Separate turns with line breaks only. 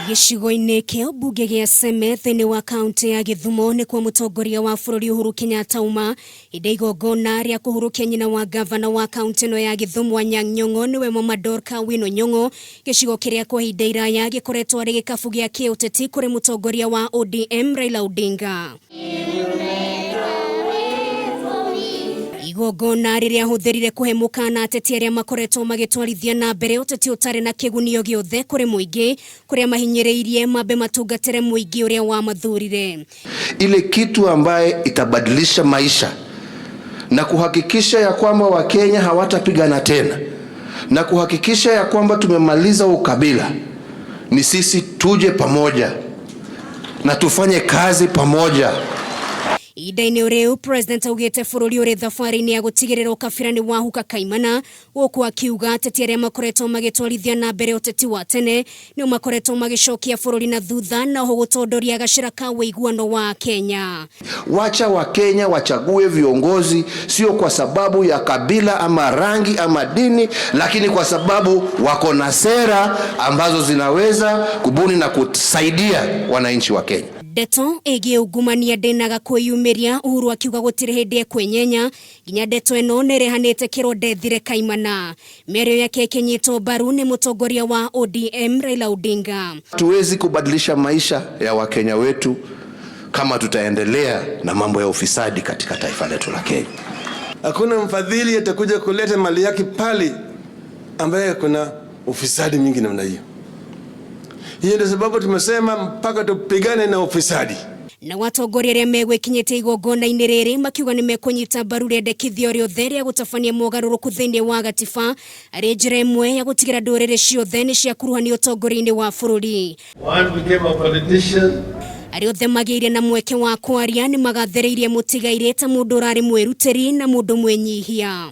Gĩcigo-inĩ kĩa ũmbunge gĩa Seme thĩinĩ wa kaunti ya Gĩthumo nĩkuo mũtongoria wa bũrũri Uhuru Kenyatta auma hĩndĩ ya igongona rĩa kũhurũkia nyina wa gavana wa kaunti ĩno ya Gĩthumo Anyang' Nyong'o nĩwe Mama Dorca Awino Nyong'o gĩcigo kĩrĩa kwa ihinda iraya gĩkoretwo arĩ gĩkabu gĩa kĩũteti kũrĩ mũtongoria wa ODM Raila Odinga. Igongona rĩrĩa ahũthĩrire kũhe mũkana ateti arĩa makoretwo magĩtwarithia na mbere ũteti ũtarĩ na kĩgunio gĩothe kũrĩ mũingĩ kũrĩa mahinyĩrĩirie mambe matungatĩre mũingĩ ũrĩa wamathurire.
Ile kitu ambaye itabadilisha maisha na kuhakikisha ya kwamba Wakenya hawatapigana tena na kuhakikisha ya kwamba tumemaliza ukabila ni sisi tuje pamoja na tufanye kazi pamoja.
Ihinda-inĩ rĩu President augĩte bũrũri ũrĩ thabarĩ-inĩ ya gũtigĩrĩra ũkabira nĩ wahuka kaimana gũkũ akiuga ateti arĩa makoretwo magĩtwarithia na mbere ũteti wa tene nĩo makoretwo magĩcokia bũrũri na thutha na oho gũtondoria gacĩra ka ũiguano wa Kenya.
Wacha Wakenya wachague viongozi sio kwa sababu ya kabila ama rangi ama dini, lakini kwa sababu wako na sera ambazo zinaweza kubuni na kusaidia wananchi wa Kenya.
Ndeto ĩgiĩ ungumania ndĩnaga kwĩyumĩria Uhuru akiuga gũtirĩ hĩndĩ ekwĩnyenya nginya ndeto ĩno nĩrehanĩte kĩronda ĩthire kaimana. Mĩario yake ĩkĩnyitwo mbaru nĩ mũtongoria wa ODM Raila Odinga.
Hatuwezi kubadilisha maisha ya Wakenya wetu kama tutaendelea na mambo ya ufisadi katika taifa letu la Kenya.
Hakuna mfadhili atakuja kuleta mali yake pale ambaye kuna ufisadi mingi namna hiyo. Hiyo ndio sababu tumesema mpaka tupigane na ufisadi.
Na watongoria arĩa megwĩkinyĩtie igongona-inĩ rĩrĩ makiuga nĩ mekũnyita mbaru rĩendekithio rĩothe rĩa gũtabania mogarũrũku thĩinĩ wa gatiba arĩ njĩra ĩmwe ya gũtigĩra ndũrĩrĩ ciothe nĩ ciakuruhanio ũtongoria-inĩ wa bũrũri.
One became a politician.
Arĩa othe magĩire na mweke wa kwaria nĩ magathĩrĩirie mũtigairĩ ta mũndũ ũrarĩ mwĩrutĩri na mũndũ mwĩnyihia.